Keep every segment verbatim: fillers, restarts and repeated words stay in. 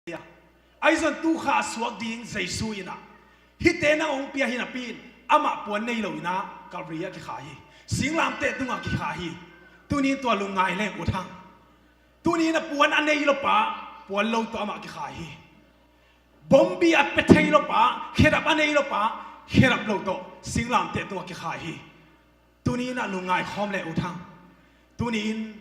Ahi zong tu kha a suak ding Jesu in ah, hihte nang hong pia hi napi in, amah puan nei lo in ah Calvary ah kikha hi. Singlamteh tungah kikha hi. Tuni in tua lungngai leng ut hang. Tuni in a puan a nei lo pa, puan lo tawh amah kikha hi. Bombi a pia thei lo pa, khedap a nei lo pa, khedap lo tawh singlamteh tungah kikha hi. Tuni in ah lungngai khawm leng ut hang. Tuni in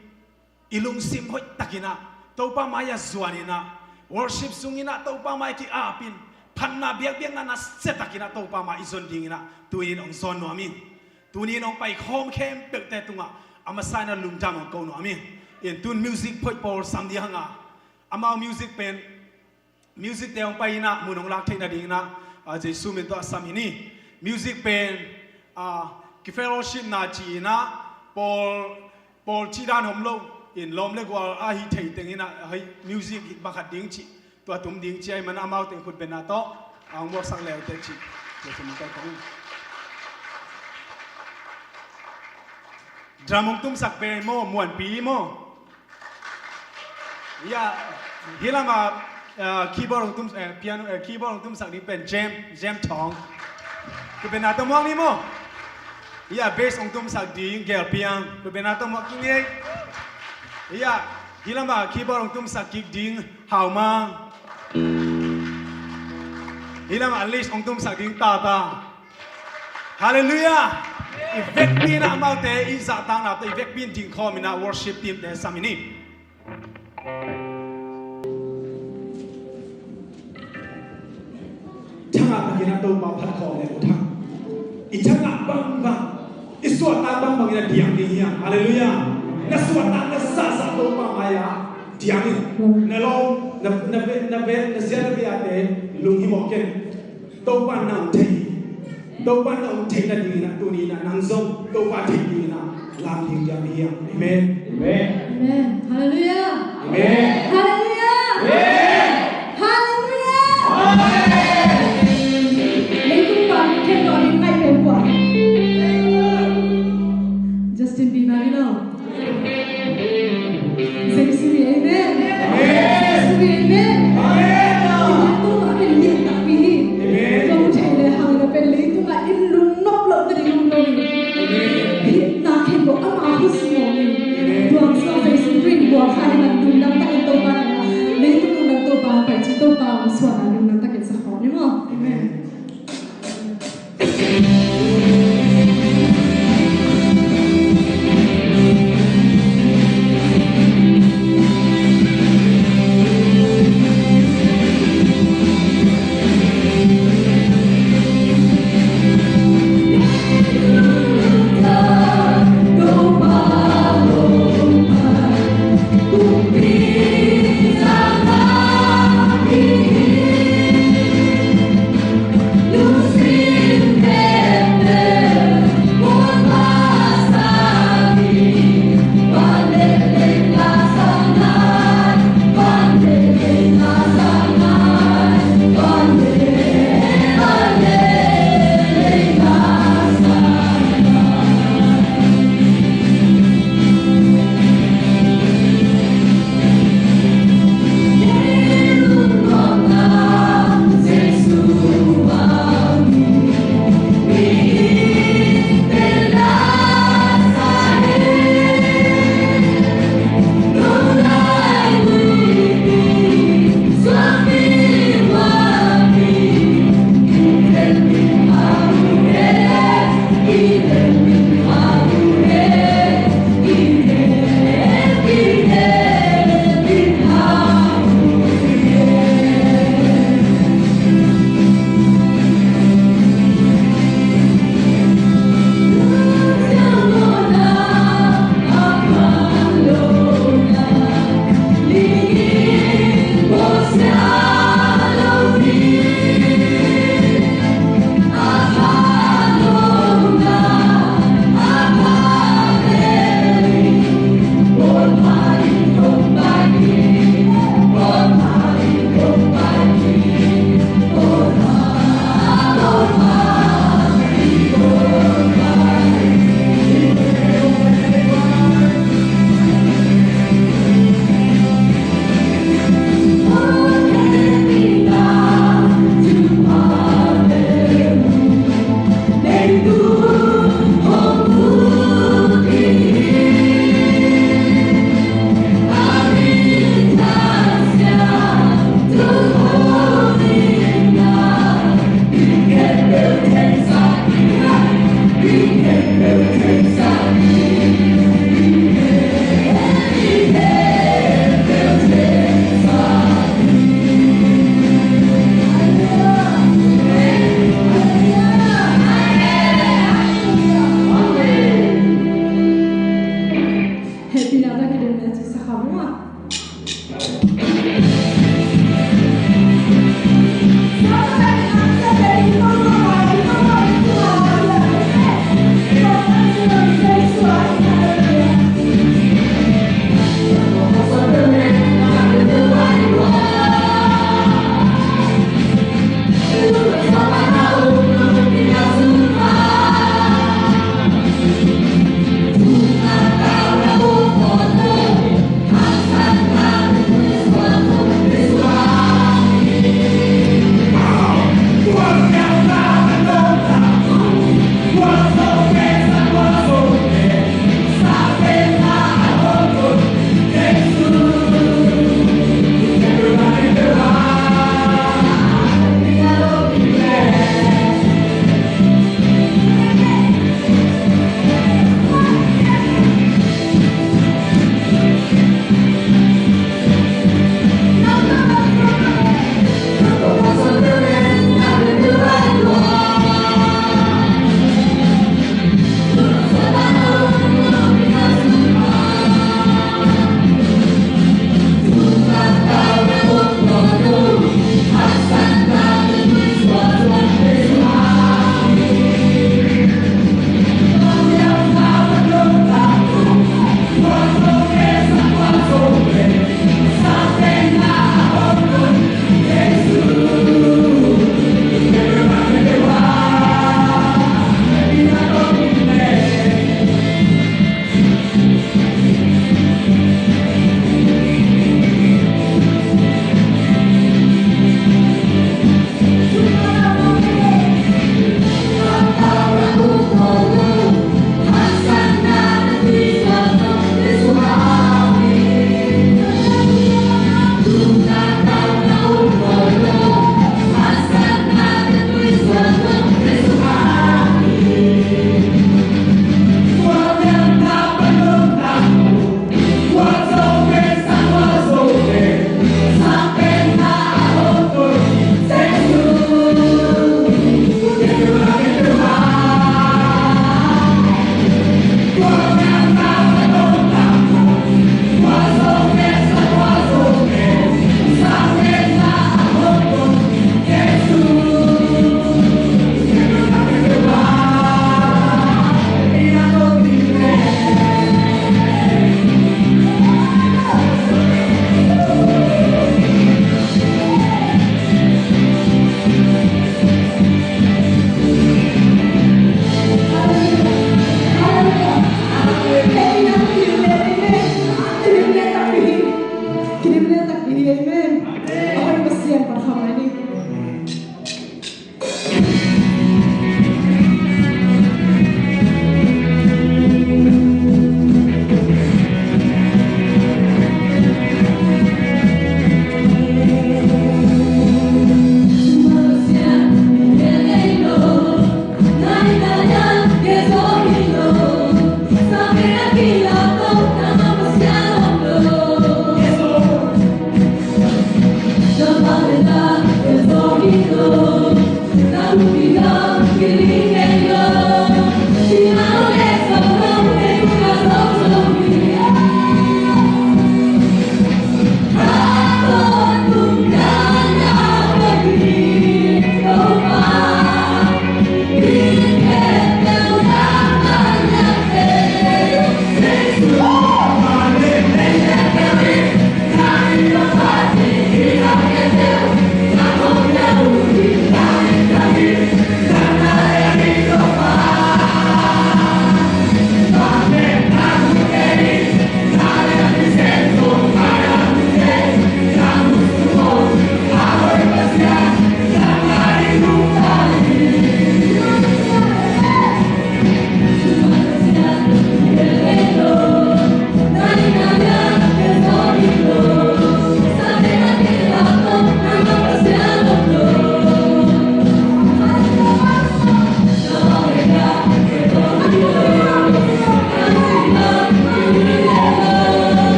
i lungsim hoih takin ah Topa mai-ah zuan in ah, worship sung in ah Topa mai ki-ap in, phatna biakbiakna nasia takin ah Topa mai i zon ding in ah tuni in hong zawn nuam ing. Tuni in hong pai khawm khempeuhte tungah a masa in ah lungdam hong ko nuam ing. In tun music phoih pawl sam ding hang a, amau music pen, music te hong pai in ah mun hong lak theih nading in ah, ah, Jesu min tawh a sam hi ni. Music pen, ah, ki fellowship na ci in ah, pawl, pawl cih dan om lo in, lawm le gual a hih theih teng in ah, hih music hih pakhat ding cih, tua tum ding cih ahih man amau teng khut bengna tawh a hong muaksak leute cih. Tua tum tawh kong Drum hong tumsak pen maw, Muanpi maw? Ya, hih lamah, eh, keyboard hong tum, eh, piano, eh, keyboard hong tumsak ding pen Jem, Jem Thawng. Khut bengna tawh muak ni maw? Ya, bass hong tumsak ding Gelpiang. Khut bengna tawh muak kik ni. Ya, hih lamah keyboard hong tumsak kik ding Hau Mang. Hih lamah lead hong tumsak ding Tata. Halleluiah! I vekpi in ah amaute i zahtakna tawh i vekpi in dingkhawm in ah worship team te sam hi ni. Thangah takin ah Topa phat khawm leng ut hang. I thangah bangbang, i suahtak bangbang in ah diang ding hi hang. Halleluiah! Na suahtak na zahzah Topa mai-ah diang in. Na lawm, na, na ve, na ve, na zia na ve-ate lunghimawh ken. Topa in na hong thei hi. Topa in na hong theih nading in ah tuni in ah nang zong Topa theih ding in ah lam ding diam hi hang. Amen. Amen. Amen. Halleluiah. Amen. Halleluiah. Amen. Halleluiah. Amen. Leitung pan khen lo ding ngai pen kua? Justin Bieber hi lo. Jesu hi amen. Amen. Jesu hi amen. Amen. Leitung a pen lian takpi hi. Amen. Tua mu thei le hang na pen leitung a i lungnop loh nading om lo hi. Amen. Hih na khen lo ama khuasim om hi. Amen. Tua hang sung Jesu ring bua kha hi man lungdam takin Topa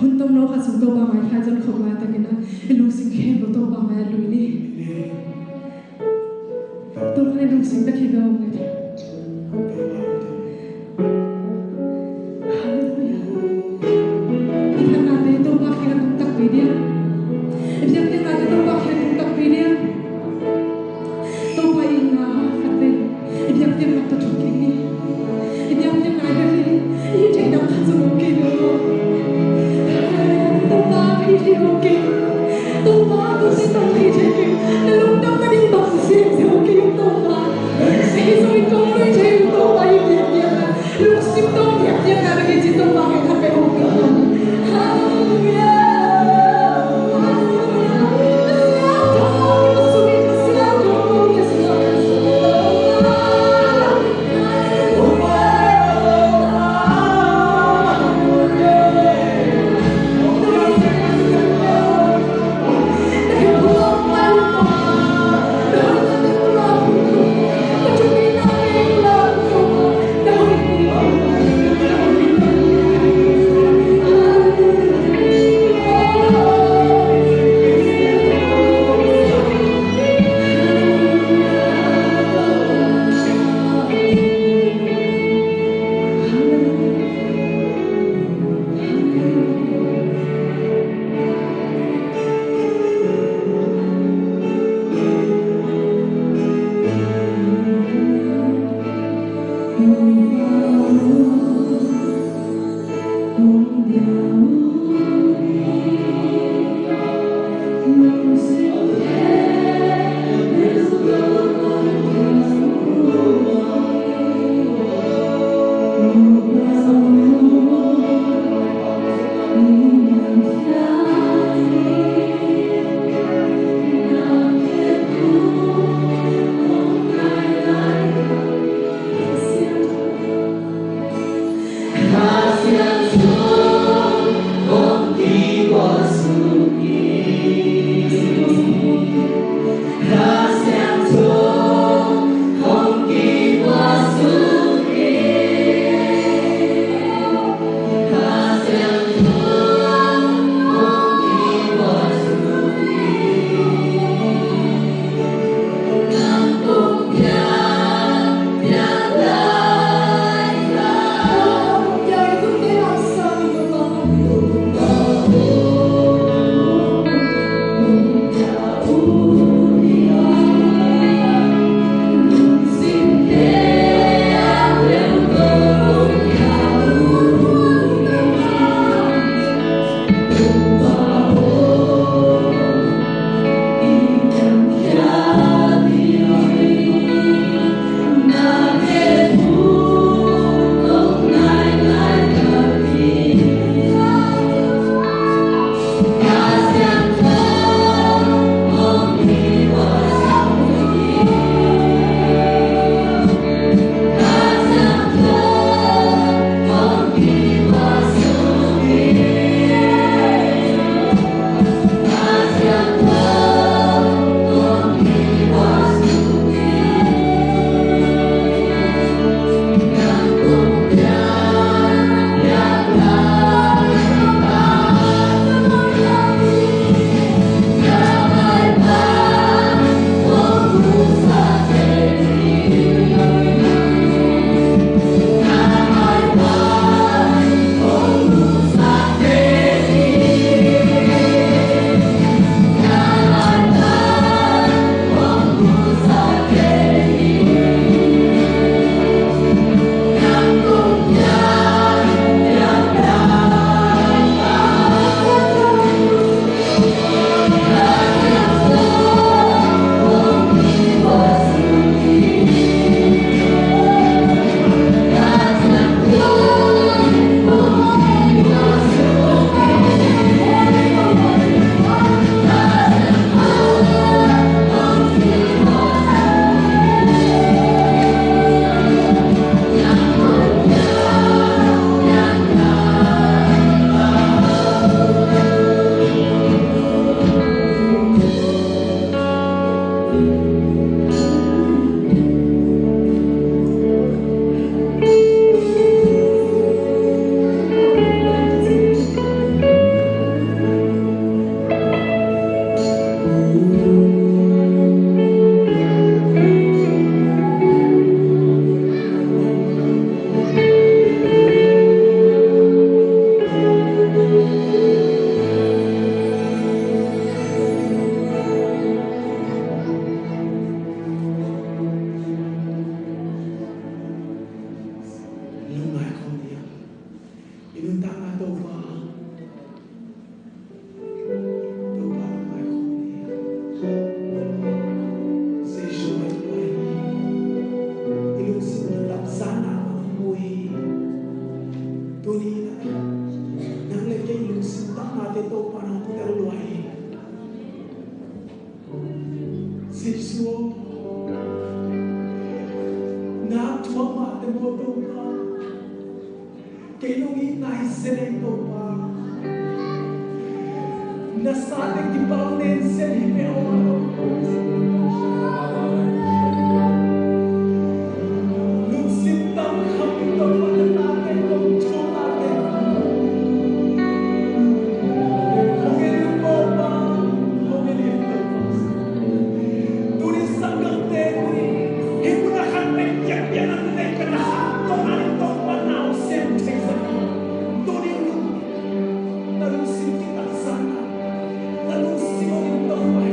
Hun tomno khat sung Topa mai kha zon khop lai takin a, i lungsim khempeuh Topa mai a lui ni. Topa i lungsim bek hi ve om le. Halleluia. I thanate Topa kiang a tung takpi diam. I biakpiaknate Topa kiang a tung takpi diam. Topa i na khat ve. I biakpiakna tawh thuk kik ni. I biakpiakna i bek hi, i theih dang khat zong om kei lo. Topa, hih hih om kei. Topa, kong si tong hih thei kei. Na lungdamna ding bang sem ziau kei, Topa. Ei zong in kong Lungngai khawm ni. I nuntakna Topa, Topa lungngai khawm ni. Jesuh a i lungsim kitamzanna hong mu hi. Tuni-in nang le kei lungsim tamnate Topa nang tel lua hi. Jesuh aw, na thuak mahte maw Topa, kei nong it nai zen ei Topa. Na sate kipal nen zen hi ve aw. Lungsim tam kham in Topa na tate kong thu tate. Hong en in Topa, hong en in Topa. Tuni sanggam te tuni, hih mun a khat pen kiak pian an nei pen a khat tawh an tawh pan au sem thei sa. Tuni na lungsim kitaksan a, na lungsim hong in tawh pai.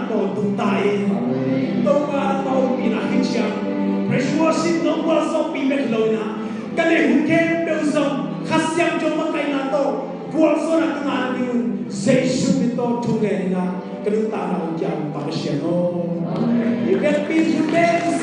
tawh tung ta in. Topa nangmah ompihna hi ciang, praise worship nong gualzawhpih bek lo in ah, ka neih hun khempeuh zong Kha Siangtho makaihna tawh gualzawhna ka ngah nadingun Jesu min tawh thu ngen in ah ka nuntakna hong kiam, Pa Pasian aw. I vekpi thu teng